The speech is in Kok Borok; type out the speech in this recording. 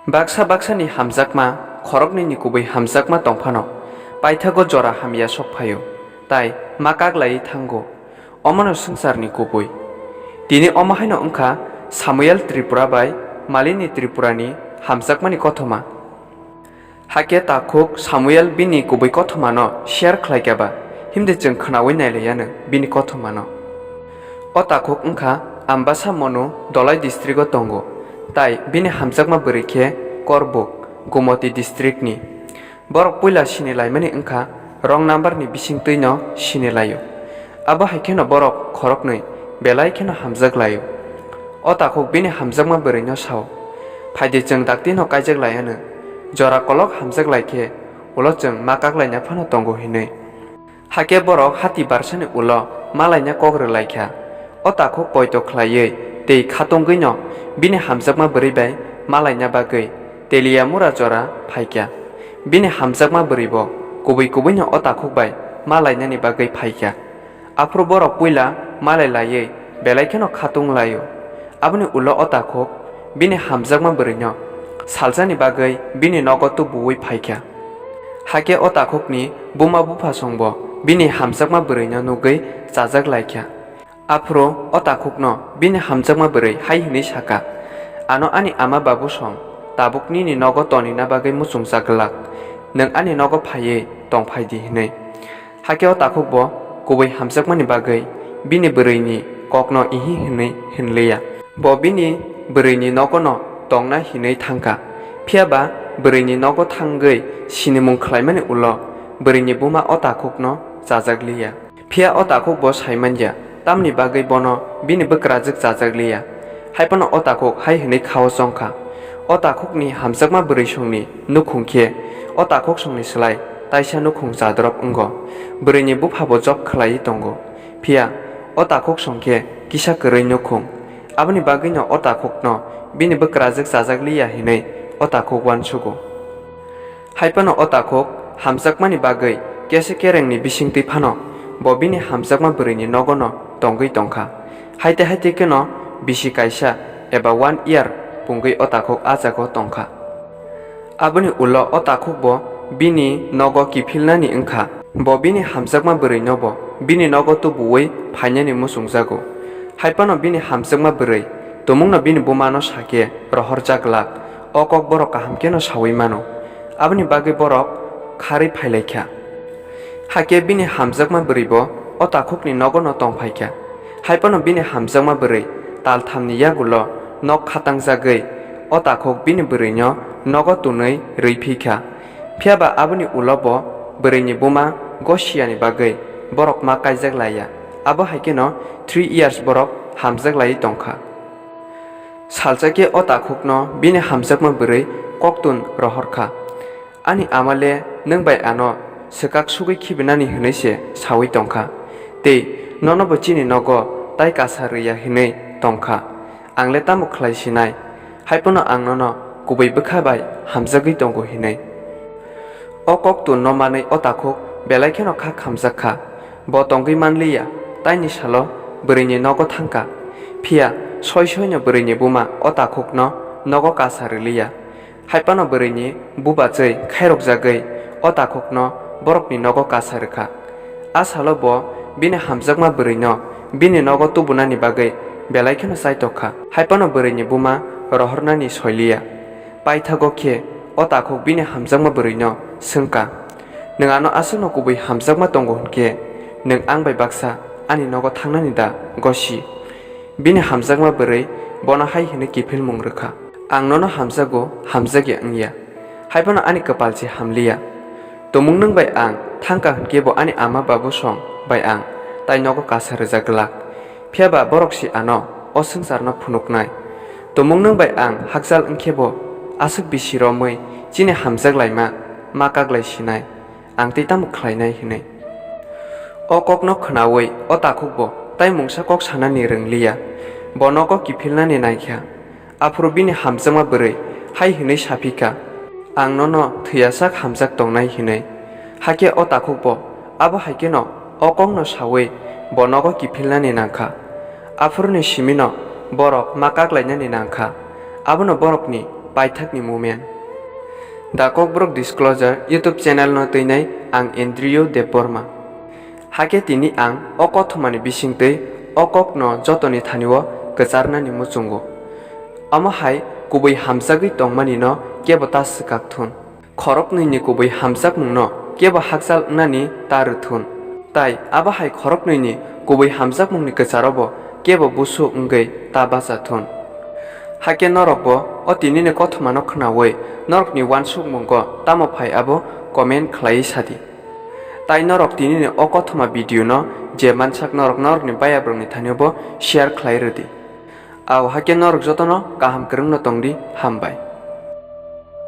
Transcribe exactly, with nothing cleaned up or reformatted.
Baksa baksani hamjakma, khoroknwini kubui hamjakma tong phano, paithago jora hamya sok phaio, tai ma kaglaiwi thango. Omono swngcharni kubui. Tini omo haino wngkha Samuel Tripura bai Malini Tripurani hamjakmani kothoma. Hakhe takhuk Samuel bini kubui kothomano share khlaikha ba, himdi chwng khnaui nailaiyano bini kothomano. O takhuk wngkha Ambasa Monu, Dholai districto tongo, tai bini hamjakma bwrwi khe Korbuk, Gumoti districtni. Borok puila sini laimani wngkha wrong numberni bisingtwino sini laio. Abo hai kheno borok khoroknwi belai kheno hamjak laio. O takhuk bini hamjakma bwrwino sao, "Phaidi chwng daktino kaijak laianw, jora kolok hamjak lai khe ulo chwng ma kaklaina phano tongo," hinwi. Hakhe borok hati barsani ulo malaina kok rwlaikha. O takhuk poito khlaiwi tei khatungwino bini hamjakma bwrwi bai malaina bagwi Teliamura jora phaikha. Bini hamjakma bwrwibo kubui kubuino o takhuk bai malainani bagwi phaikha. Aphuru borok puila malai laiwi belai kheno khatung laio. Aboni ulo o takhuk bini hamjakma bwrwino salsani bagwi bini nogo tubuwi phaikha. Hakhe o takhukni buma buphasongbo bini hamjakma bwrwino nugwi chajak laikha. Aphuru o takhukno bini hamjakma bwrwi hai hwnwi sakha, "Ano ani ama babu song tabuk nini nogo tonina bagwi muchungjak glak, nwng ani nogo phaiwi tong phai di," hwnwi. Hakhe o takhukbo kubui hamjakmani bagwi bini bwrwini kokno ihi hwnwi hwnliya. Bo bini bwrwini nogono tongna hinwi thangkha. Phiya ba bwrwini nogo thangwi sinimung khlaimani ulo bwrwini buma o takhukno chajak liya. Phiya o takhuk bo sai man ya, tamni bagwi bono bini bwkrajwk chajak liya. Hai phano o takhuk hai hwnwi khao chong kha, "O takhukni hamjakma bwrwi songni nukhung khe o takhuk songni slai taisa nukhung chadrop wngo. Bwrwini bupha bo job khlaiwi tongo, phiya o takhuk song khe kisa kwrwi nukhung. Aboni bagwino o takhukno bini bwkrajwk chajak liya," hinwi o takhuk uansugo. Hai phano o takhuk hamjakmani bagwi kese kerengni bisingtwi phano bo bini hamjakma bwrwini nogono tongwi tongkha. Haite haite kheno bisi kaisa eba one year pungwi o takhuk a jago tongkha. Aboni ulo o takhuk bo bini nogo kiphilnani wngkha. Bo bini hamjakma bwrwino bo bini nogo tubuwi phainani muchungjago. Hai phano bini hamjakma bwrwi tumungno bini bumano sakhe rohorjak glak. O kok borok kaham kheno saui mano. Aboni bagwi borok kharwi phailaikha. Hakhe bini hamjakma bwrwibo o takhukni nogono tongphaikha. Hai phano bini hamjakma bwrwi talthamni yagulo nok khatangjagwi o takhuk bini bwrwino nogo tunwi rwi phikha. Phiya ba aboni ulo bo bwrwini buma gosiyani bagwi borok ma kaijak laiya. Abo hai kheno three years borok hamjak laiwi tongkha. Salsa khe o takhukno bini hamjakma bwrwi koktun rohor kha, "Ani ama le nwng bai ano swkak sugwi khibinani hwnwi se saui tongkha, tei nono bo chini nogo tai kasa rwya hwnwi tongkha. Ang le tamo khlai sinai, hai phano ang nono kubui bwkha bai hamjagwi tongo," hinwi. O koktun no manwi o takhuk belai kheno kha khamjak kha. Bo tongwi manliya, taini salo bwrwini nogo thangkha. Phiya soi soino bwrwini buma o takhukno nogo kasa rwliya. Hai phano bwrwini bubachwi khairokjagwi o takhukno borokni nogo kasa rwkha. A salo bo bini hamjakma bwrwino bini nogo tubunani bagwi belai kheno chaitok kha. Hai phano bwrwini buma rohornani soiliya. Paithago khe o takhuk bini hamjakma bwrwino swngkha, "Nwng ano aswkno kubui hamjakma tongo hwn khe, nwng ang bai baksa ani nogo thangnani da, gosi?" Bini hamjakma bwrwi bono hai hwnwi kiphilmung rwkha, "Ang nono hamjago, hamjakya wngya. Hai phano ani kwpal se hamliya. Tumung nwng bai ang thangkha hwn khe bo ani ama babu song bai ang tai nogo kasa rwjak glak. Phiya ba borok se ano o swngcharno phunuknai. Tumung nwng bai ang hakchal wng khe bo aswk bisi romwi chini hamjak laima ma kaglai sinai. Ang tei tamo khlainai?" hinwi. O kokno khnaui o takhuk bo tai mungsa kok sanani rwngliya. Bo nogo kiphilnani naikha. Aphuru bini hamjakma bwrwi hai hwnwi saphi kha, "Ang nono thwiyasak hamjak tongnai," hwnwi. Hakhe o takhuk bo abo hai kheno o kokno saui bo nogo kiphilnani nangkha. Aphuruni simino borok ma kaklainani nangkha. Abono borokni Paithakni movement. The Kokborok Disclosure YouTube channel no twinai ang Andrew Debbarma. Hakhe tini ang o kothomani bisingtwi o kokno jotoni thanio kwcharnani muchungo. Omo hai kubui hamjagwi tongmani no kebo ta swkak thun. Khoroknwini kubui hamjakmungno kebo hakchal wngnani ta rwthun. Tai abo hai khoroknwini kubui hamjakmungni kwcharobo kebo busu wngwi ta bacha thun. Hakhe norokbo o tinini kothomano khwnawi norokni uansukmungo tamo phai abo comment khlaiwi sadi. Tai norok tinini o kothoma video no je mansak norok norokni bayabrokni thaniobo share khlai rwdi. Au hakhe norok jotono kaham kwrwngno tongdi, hambai.